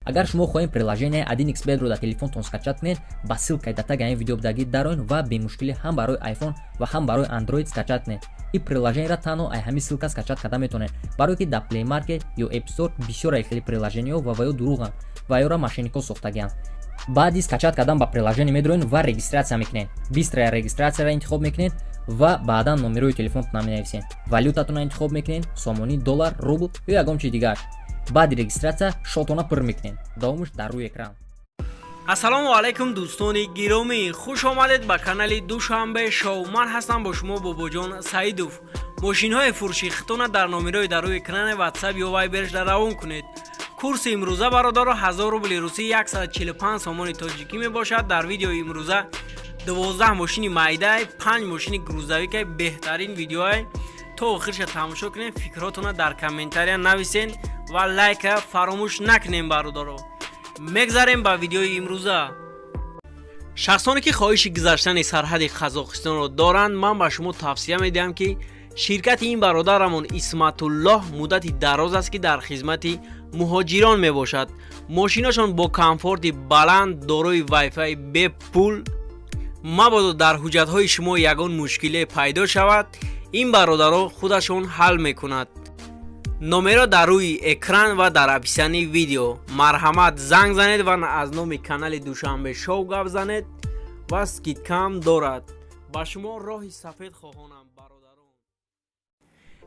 Агар шумо хоҳем приложение 1xBet-ро дар телефонтон скачать кунед, ба ссылкаи дар таги ин видео будагӣ дароен ва бемушкилӣ ҳам барои iPhone ва ҳам барои Android скачать кунед. Ин приложениеро танҳо ай ҳамин ссылка скачать карда метавонед, барое ки дар Play Market ё App Store бисёр ай хели приложениеҳо ва ё дурӯғанд ва ёро мошенникҳо сохтагианд. Баъди скачать кардан ба приложение медроен ва регистрация мекунед. Быстрая регистрацияро интихоб мекунед ва баъдан номерои телефонтонро менависед. Валютатонро интихоб мекунед: сомонӣ, доллар, рубл ё ягон чиз дигар. Баъди регистрация шотона пур мекунед. Давомаш дар рӯи экран. Ассалому алайкум, дӯстони гиромӣ, хуш омадед ба канали Душанбе Шоу. Ман ҳастам бо шумо Бобоҷон Саидов. Мошинҳои фурӯши хитона дар номерои дар рӯи экрани Ватсап ё Вайберш равон кунед. Курси имрӯза, бародаро, 1000 рубли русӣ 145 сомони тоҷикӣ мебошад. Дар видеои имрӯза 12 мошини майдай, 5 мошини грузовикай, беҳтарин видеоай. То охирша тамошо кунед, фикрҳотона дар комментария нависен ва лайка фаромӯш накунем. Бародаро, мегзарем ба видеои имрӯза. Шахсоне ки хоҳиши гузаштани сарҳади Қазоқистонро доранд, ман ба шумо тавсия медиҳам, ки ширкати ин бародарамон Исматуллоҳ муддати дароз аст, ки дар хизмати муҳоҷирон мебошад. Мошинашон бо комфорти баланд, дорои вайфай бепул. Мабодо дар ҳуҷҷатҳои шумо ягон мушкиле пайдо шавад, ин бародаро худашон ҳал мекунад. Номеро дар рӯи экран ва дар описании видео. Марҳамат, занг занед ва аз номи канали Душанбе Шоу гап занед ва скидкаам дорад. Ба шумо роҳи сафед хоҳонам, бародарон.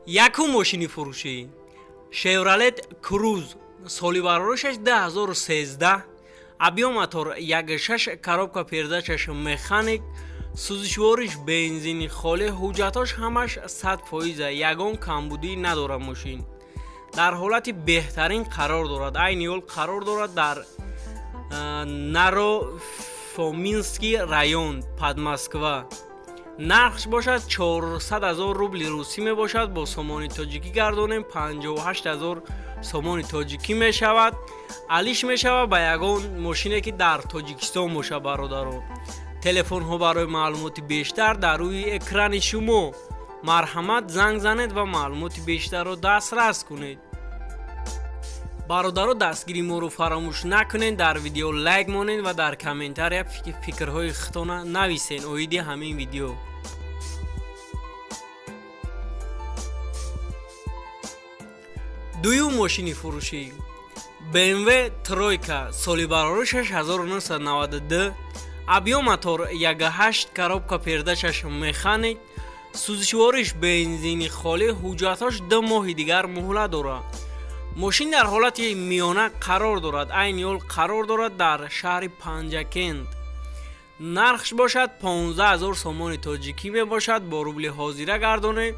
Якум мошини фурӯшӣ: Шевролет Круз, соли бароришаш 2013, объём мотор 1,6, коробка передачаш механик, сӯзишвориш бензини холӣ, ҳуҷҷатҳош ҳамаш 100%, ягон камбудӣ надорад. Мошин дар ҳолати беҳтарин қарор дорад. Айни ҳол қарор дорад дар Нарофоминский район, под Москва. Нархш бошад 400 ҳазор рубли русӣ мебошад. Бо сомони тоҷикӣ гардонем, 58 ҳазор сомони тоҷикӣ мешавад. Алиш мешавад ба ягон мошине, ки дар Тоҷикистон бошад. Бародаро, телефонҳо барои маълумоти бештар дар рӯи экрани шумо. Марҳамат, занг занед ва маълумоти бештарро дастрас кунед. Бародаро, дастгири моро фаромӯш накунед, дар видео лайк монед ва дар комментария фикрҳои худтона нависен оиди ҳамин видео. Дуюм мошини фурӯшӣ: BMW тройка, соли бароришаш 1992, объём мотор 1,8, коробка передачаш механик, сӯзишвориш бензини холӣ, ҳуҷҷатҳош 2 моҳи дигар муҳлат дорад. Мошин дар ҳолати миёна қарор дорад. Айни ҳол қарор дорад дар шаҳри Панҷакент. Нархш бошад 15 ҳазор сомони тоҷикӣ мебошад. Бо рубли ҳозира гардонем,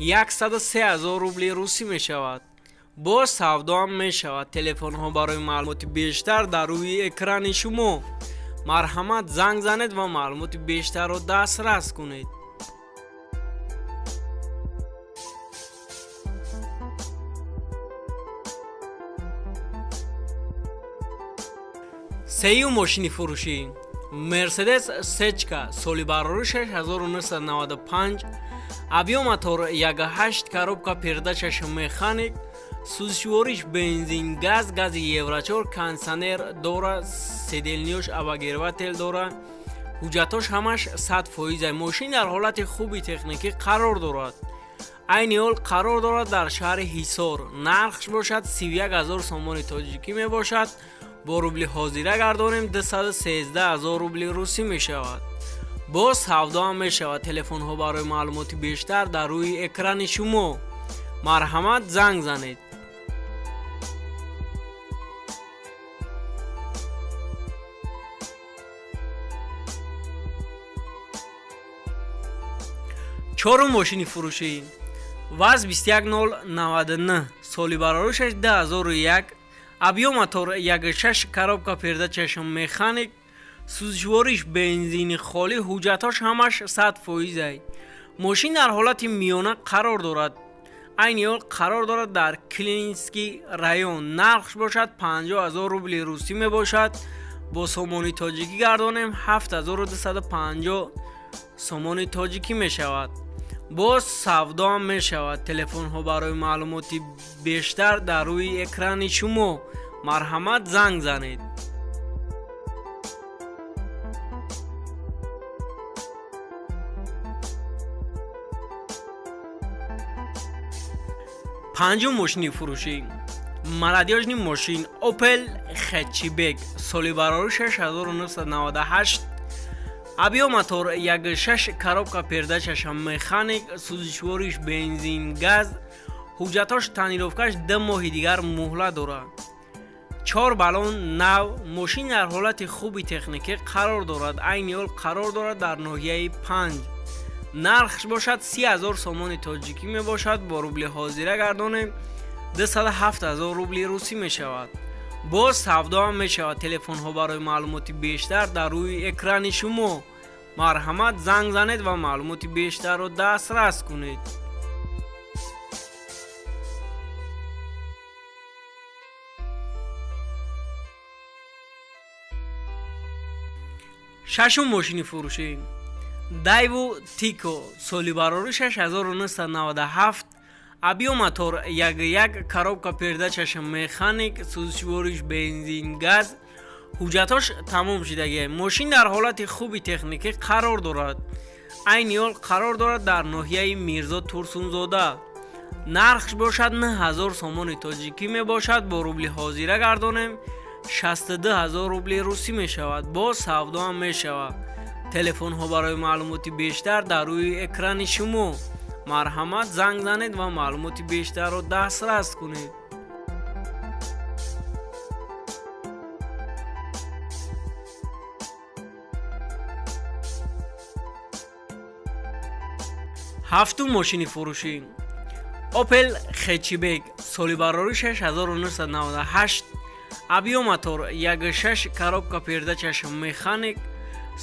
103 ҳазор рубли русӣ мешавад. Боз савдоам мешавад. Телефонҳо барои маълумоти бештар дар рӯи экрани шумо. Марҳамат, занг занед ва маълумоти бештарро дастрас кунед. Сеюм мошини фурӯшӣ: Мерседес сечка, соли бароришаш 1995, объём мотор 1,8, коробка передачаш механик, сӯзишвориш бензин газ, гази евро 4, кондитсионер дора, сиденьеёш обогреватель дора, ҳуҷҷатҳош ҳамаш 100%. Мошин дар ҳолати хуби техникӣ қарор дорад. Айни ҳол қарор дорад дар шаҳри Ҳисор. Нархш бошад 31 ҳазор сомони тоҷикӣ мебошад. Бо рубли ҳозира гардонем, 213 ҳазор рубли русӣ мешавад. Боз савдоам мешавад. Телефонҳо барои маълумоти бештар дар рӯи экрани шумо. Марҳамат, занг занед. Чорум мошини фурӯшӣ: ВАЗ 21099, соли бароришаш 2001, объём мотор 1,6, коробка передачаш механик, сӯзишвориш бензини холӣ, ҳуҷҷатҳош ҳамаш 100%. Мошин дар ҳолати миёна қарор дорад. Айни ҳол қарор дорад дар Клинский район. Нархш бошад 50 ҳазор рубли русӣ мебошад. Бо сомони тоҷикӣ гардонем, 7250 сомони тоҷикӣ мешавад. Боз савдоам мешавад. Телефонҳо барои маълумоти бештар дар рӯи экрани шумо. Марҳамат, занг занед. Панҷум мошини фурӯшӣ, молодёжный мошин Opel Hatchback, соли бароришаш 1998, объём мотор 1.6, коробка передачаш механик, сӯзишвориш бензин, газ, ҳуҷҷатош тонировкаш 2 моҳи дигар муҳлат дорад. Чор баллон нав, мошин дар ҳолати хуби техникӣ қарор дорад. Айни ҳол қарор дорад дар ноҳияи 5. Нархш бошад 30 000 сомони тоҷикӣ мебошад. Бо рубли ҳозира гардонем, 207 000 рубли русӣ мешавад. Боз савдо ҳам мешавад. Телефонҳо барои маълумоти бештар дар рӯи экрани шумо. Марҳамат, занг занед ва маълумоти бештарро дастрас кунед. Шашум мошини фурӯшӣ, Дайву Тико, соли бароришаш 1997, объём мотор 1.1, коробка передачаш механик, сӯзишвориш бензин, газ, ҳуҷҷатош тамом шудагия. Мошин дар ҳолати хуби техникӣ қарор дорад. Айни ҳол қарор дорад дар ноҳияи Мирзо Турсунзода. Нархш бошад 9000 сомони тоҷикӣ мебошад. Бо рубли ҳозира гардонем, 62 000 рубли русӣ мешавад. Боз савдо ҳам мешавад. Телефонҳо барои маълумоти бештар дар рӯи экрани шумо. Марҳамат, занг занед ва маълумоти бештарро дастрас кунед. Ҳафтум мошини фурӯшӣ, Opel Hatchback, соли бароришаш 1998, объём мотор 1.6, коробка передачаш механик,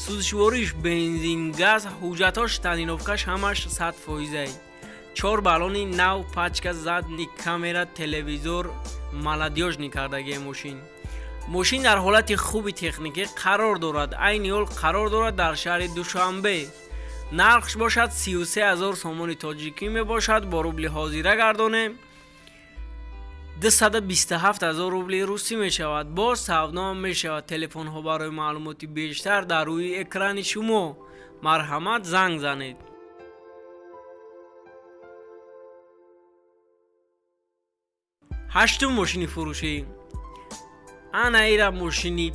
сӯзишвориш бензин, газ, ҳуҷҷатош тонировкаш ҳамаш 100 фоизай. Чор баллони нав, пачка, задний камера, телевизор, молодёжный кардагия мошин. Мошин дар ҳолати хуби техникӣ қарор дорад. Айни ҳол қарор дорад дар шаҳри Душанбе. Нархш бошад 33 000 сомони тоҷикӣ мебошад. Бо рубли ҳозира гардонем, 227 000 рубли русӣ мешавад. Боз савдо ҳам мешавад. Телефонҳо барои маълумоти бештар дар рӯи экрани шумо. Марҳамат, занг занед. Ҳаштум мошини фурӯшӣ, ана ира мошини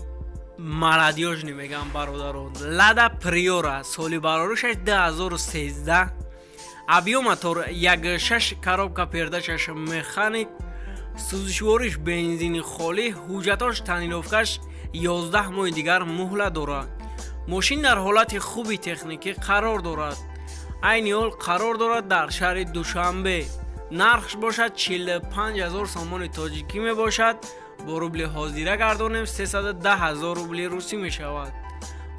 молодёжный мегӯям, бародарон, Лада Приора, соли бароришаш 2013, объём мотор 1.6, коробка передачаш механик, сӯзишвориш бензини холӣ, ҳуҷҷатош тонировкаш 11 моҳи дигар муҳлат дорад. Мошин дар ҳолати хуби техникӣ қарор дорад. Айни ҳол қарор дорад дар шаҳри Душанбе. Нархш бошад 45 000 сомони тоҷикӣ мебошад. Бо рубли ҳозира гардонем, 310 000 рубли русӣ мешавад.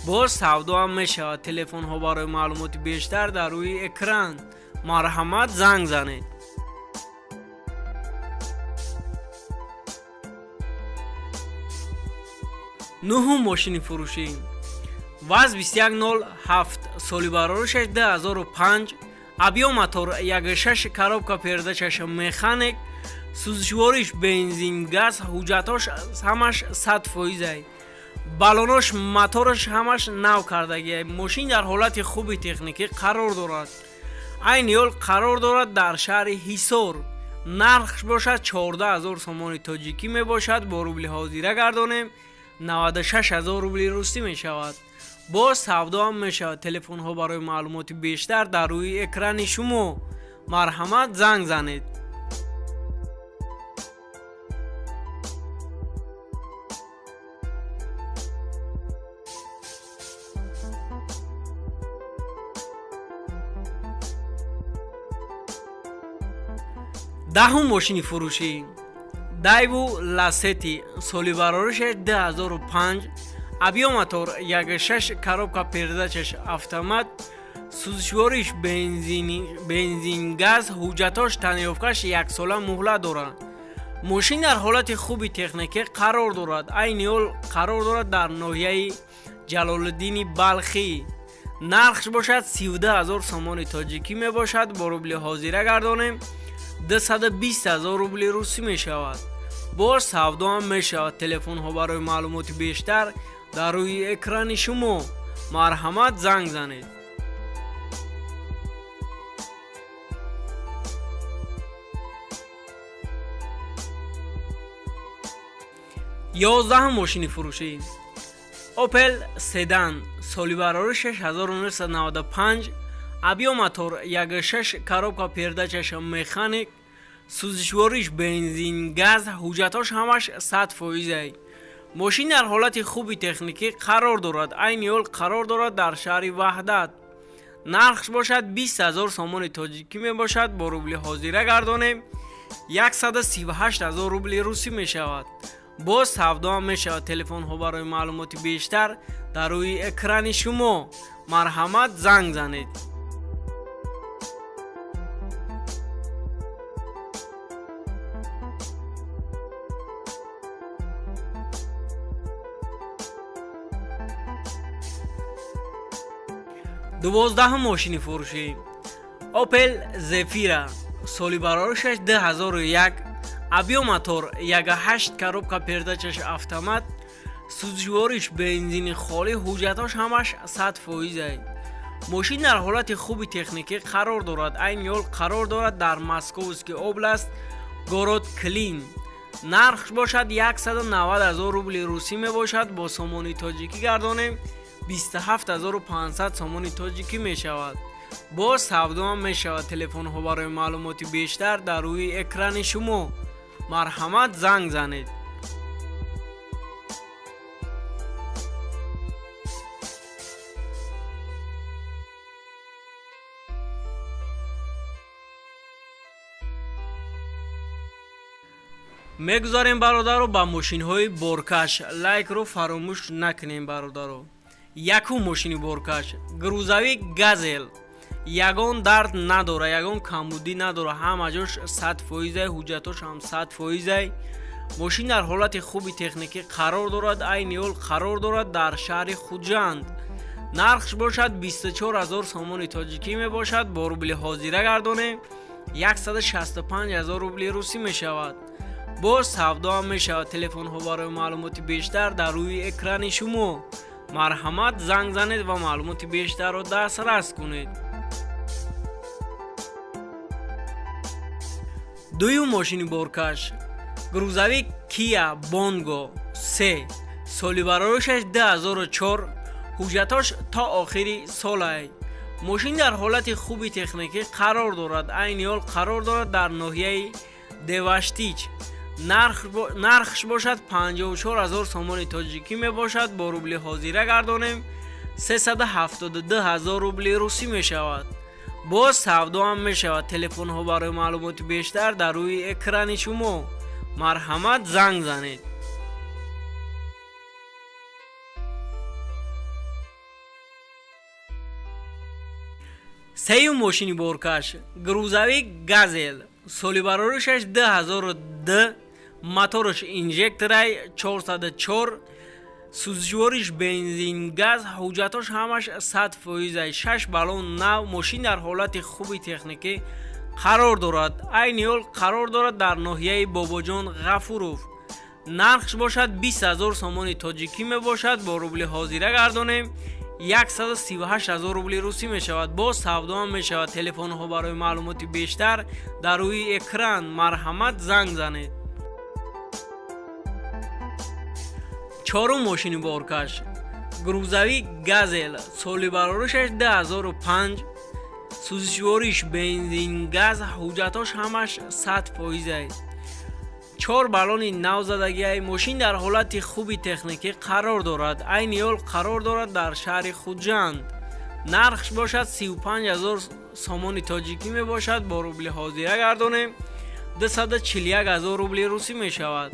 Боз савдо ҳам мешавад. Телефонҳо барои маълумоти бештар дар рӯи экран. Марҳамат, занг занед. Нуҳум мошини фурӯшӣ, ВАЗ 2107, соли бароришаш 2005, объём мотор 1.6, коробка передачаш механик, сӯзишвориш бензин, газ, ҳуҷҷатош ҳамаш 100 фоизай. Баллонош, мотораш ҳамаш нав кардагия. Мошин дар ҳолати хуби техникӣ қарор дорад. Айни ҳол қарор дорад дар шаҳри Ҳисор. Нархш бошад 14 000 сомони тоҷикӣ мебошад. Бо рубли ҳозира гардонем, 96 000 рубли русӣ мешавад. Боз савдо ҳам мешавад. Телефонҳо барои маълумоти бештар дар рӯи экрани шумо. Марҳамат, занг занед. Даҳум мошини фурӯшӣ, Дайву Ласети, соли бароришаш 2005, объём мотор 1.6, коробка передачаш автомат, сӯзишвориш бензин, газ, ҳуҷҷатош тонировкаш яксола муҳлат дорад. Мошин дар ҳолати хуби техникӣ қарор дорад. Айни ҳол қарор дорад дар ноҳияи Ҷалолиддини Балхӣ. Нархш бошад 32 000 сомони тоҷикӣ мебошад. Бо рубли ҳозира гардонем, 220 000 рубли русӣ мешавад. Боз савдо ҳам мешавад. Телефонҳо барои маълумоти бештар дар рӯи экрани шумо. Марҳамат, занг занед. 11-ум мошини фурӯшӣ: Опел седан, соли барори 1995, объём мотор 1.6, коробка передачаш механик, сӯзишвориш бензин, газ, ҳуҷҷатҳош ҳамаш 100 фоизай. Мошин дар ҳолати хуби техникӣ қарор дорад. Айни ҳол қарор дорад дар шаҳри Ваҳдат. Нархш бошад 20 000 сомони тоҷикӣ мебошад. Бо рубли ҳозира гардонем, 138 000 рубли русӣ мешавад. Боз савдо ҳам мешавад. Телефонҳо барои маълумоти бештар дар рӯи экрани шумо. Марҳамат, занг занед. 12-ум мошини фурӯшӣ: Опел Зефира, соли бароришаш 2001, объём мотор 1.8, коробка передачаш автомат, сӯзишвориш бензини холӣ, ҳуҷҷатҳош ҳамаш 100 фоизай. Мошин дар ҳолати хуби техникӣ қарор дорад. Айни ҳол қарор дорад дар Московский область, город Клин. Нархш бошад 190 000 рубли русӣ мебошад. Бо сомони тоҷикӣ гардонем, 27 500 сомони тоҷикӣ мешавад. Боз савдо ҳам мешавад. Телефонҳо барои маълумоти бештар дар рӯи экрани шумо. Марҳамат, занг занед. Мегузарем, бародаро, ба мошинҳои боркаш. Лайкро фаромӯш накунем, бародаро. Якум мошини боркаш: грузовик Газел. Ягон дард надора, ягон камбудӣ надора, ҳама ҷош 100 фоизай, ҳуҷҷатош ҳам 100 фоизай. Мошин дар ҳолати хуби техникӣ қарор дорад. Айни ҳол қарор дорад дар шаҳри Хуҷанд. Нархш бошад 24 000 сомони тоҷикӣ мебошад. Бо рубли ҳозира гардонем, 165 000 рубли русӣ мешавад. Боз савдо ҳам мешавад. Телефонҳо барои маълумоти бештар дар рӯи экрани шумо. Марҳамат, занг занед ва маълумоти бештарро дастрас кунед. Дуюм мошини боркаш: грузовик Кия Бонго 3, соли бароришаш 2004, ҳуҷҷатҳош то охири солай. Мошин дар ҳолати хуби техникӣ қарор дорад. Айни ҳол қарор дорад дар ноҳияи Деваштич. Нархш бошад 54 000 сомони тоҷикӣ мебошад. Бо рубли ҳозира гардонем, 372 000 рубли русӣ мешавад. Боз савдо ҳам мешавад. Телефонҳо барои маълумоти бештар дар рӯи экрани шумо. Марҳамат, занг занед. Сеюм мошини боркаш: грузовик Газел, соли бароришаш 2002, мотораш инжекторай 404, сӯзишвориш бензин, газ, ҳуҷҷатҳош ҳамаш 100 фоизай, шаш баллон нав. Мошин дар ҳолати хуби техникӣ қарор дорад. Айни ҳол қарор дорад дар ноҳияи Бобоҷон Ғафуров. Нархш бошад 20 000 сомони тоҷикӣ мебошад. Бо рубли ҳозира гардонем, 138 000 рубли русӣ мешавад. Боз савдо ҳам мешавад. Телефонҳо барои маълумоти бештар дар рӯи экран. Марҳамат, занг занед. Чорум мошини боркаш: грузовик Газел, соли бароришаш 2005, сӯзишвориш бензин, газ, ҳуҷҷатҳош ҳамаш 100 фоизай, чор баллони нав задагиай. Мошин дар ҳолати хуби техникӣ қарор дорад. Айни ҳол қарор дорад дар шаҳри Хуҷанд. Нархш бошад 35 000 сомони тоҷикӣ мебошад. Бо рубли ҳозира гардонем, 241 000 рубли русӣ мешавад.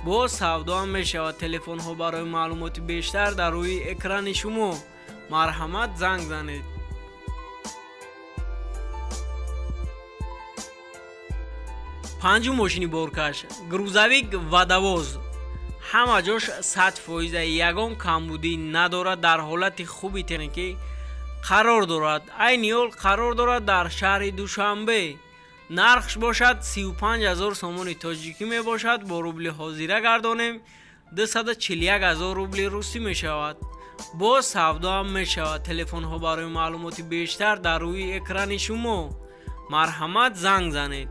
Боз савдо ҳам мешавад. Телефонҳо барои маълумоти бештар дар рӯи экрани шумо. Марҳамат, занг занед. Панҷум мошини боркаш: грузовик Водовоз. Ҳама ҷош 100 фоиза, ягон камбудӣ надорад, дар ҳолати хуби техникӣ қарор дорад. Айни ҳол қарор дорад дар шаҳри Душанбе. Нархш бошад 35 ҳазор сомони тоҷикӣ мебошад. Бо рубли ҳозира гардонем, 241 ҳазор рубли русӣ мешавад. Боз савдоам мешавад. Телефонҳо барои маълумоти бештар дар рӯи экрани шумо, марҳамат, занг занед.